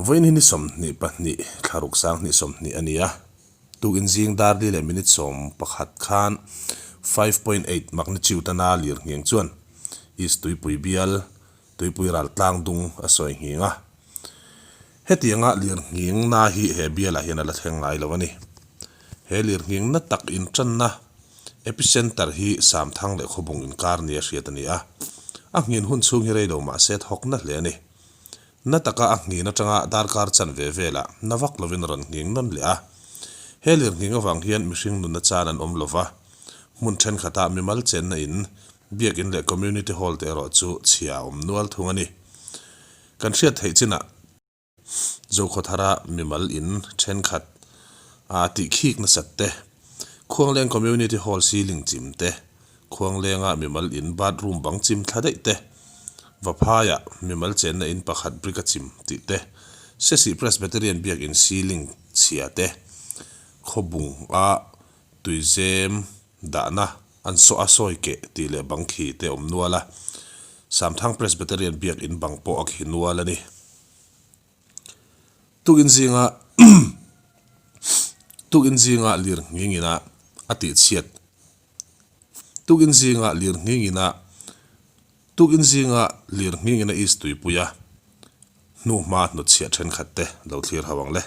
Vawiin hi ni 22, thla ruk sang hnih 20 a ni a. Tukin zing dar li leh minute 11 khan 5.8 magnitude a na lir ngheng chuan East Tuipui bial Tuipui ral tlang dung a sawi nghing a. Hetianga lir nghing na hi he bialah hian a la thleng ngai lo a ni. He lir nghing na tak intanna Epicenter hi Samthang leh Khawbung inkar nia hriat a ni a. A nghin hun chhung hi rei lo mah se thawkna hle a ni. Na taka a nghin atanga darkar chan ve velah na vak lovin a rawn nghing nawn leh a. He lir nghing avang hian mihring nunna chan an awm lova. Hmun thenkhatah mimal chenna in, biakin leh community hall te erawh chu chhia a awm nual thung a ni. Kan hriat theih chinah. Zokhawthara mimal in thenkhat a tih khik nasat te, Khuangleng Community Hall ceiling chim te, Khuanglenga mimal in bathroom bang chim thla daih te, Vaphaiah mimal chenna in pakhat brick a chim tih te, Sesih Presbyterian biak in ceiling chhia te, Khawbung a tuizem dahna an sawh a sawi keh tih leh bang khi te awm nual a, Samthang Presbyterian biak in bang pawh a khi nual a ni. Tukin zinga Tukin zinga lir nghing ina a tih chhiat Tukin zinga lir nghing ina Tukin zinga lir nghing ina East tuipuia hnuhma hnutchhiah thenkhat te lo thlir ho ang le.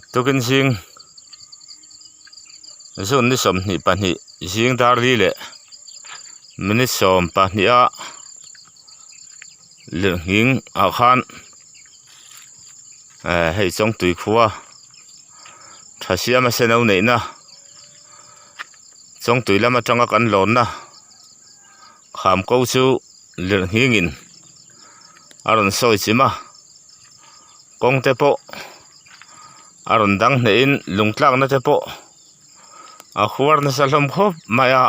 Tukin zing zun ni 22 zing dar li leh minute 12 a lirnghing ah khan eh hei chawngtui khua tha siama sen no neihna chawngtui lam atanga kan lawnna kham ko chu lirnghing in a rawn sawi chim a kawng te pawh a rawn dang hneh in lung tlak na te pawh a khuar nasa hlawm khawp mai a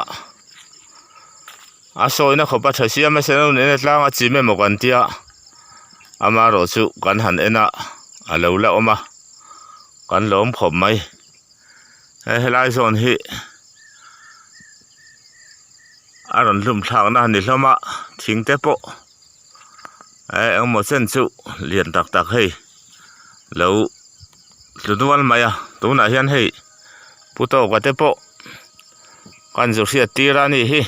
a sawi na khawp a tha siam a sen a tlang a chim emaw kan tia amaherawh chu kan han en a a lo la awm a kan lawm khawp mai he helai zawn hi a rawn hlum thlak na a ni hlawm a thing te pawh eh engemaw chen chu lian tak tak hei lo tlu nual mai a tunah hian hei pu tawka te pawh kan zu hriat tir a nih hi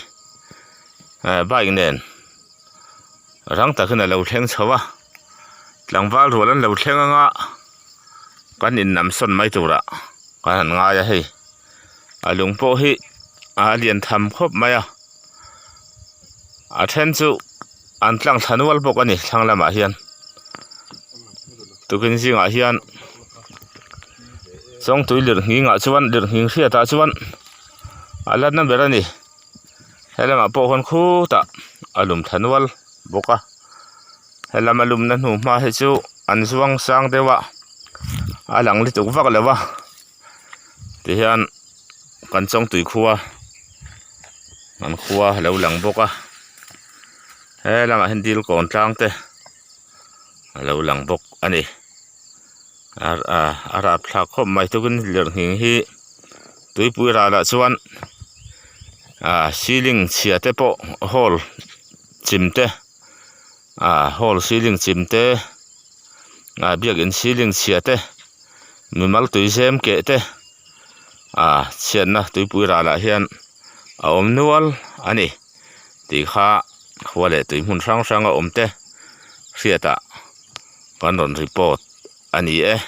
eh bike nen rang takin a lo thleng chho a tlangval rual an lo thleng anga kan in nam sawn mai turah kan han ngai a hei a lung pawh hi a lian tham khawp mai a a then chu an tlang thla nual bawk a ni thlang lamah hian tukin zingah hian chawngtui lirnghing ah chuan lirnghing hriat ah chuan a la na ber a ni helamah pawh hawn khutah a lum thla nual bawk a helam a lumna hnu hma hi chu an zuang sang deuh a a lang lutuk vak lo a tihian kan chawngtui khua an khua a lo lang bawk a he lamah hian dil kawn tlang te a lo lang bawk a ni a rapthlak khawp mai tukin lirnghing hi tuipui ralah chuan ah ceiling chhia te pawh hall chim te ah hall ceiling chim te ah biakin ceiling chhia te mimal tui zem keh te ah chhiatna tuipui ralah hian a awm nual a ni tih kha khua leh tui hmun hrang hrang a awm te hriatah. Kan rawn report a ni e.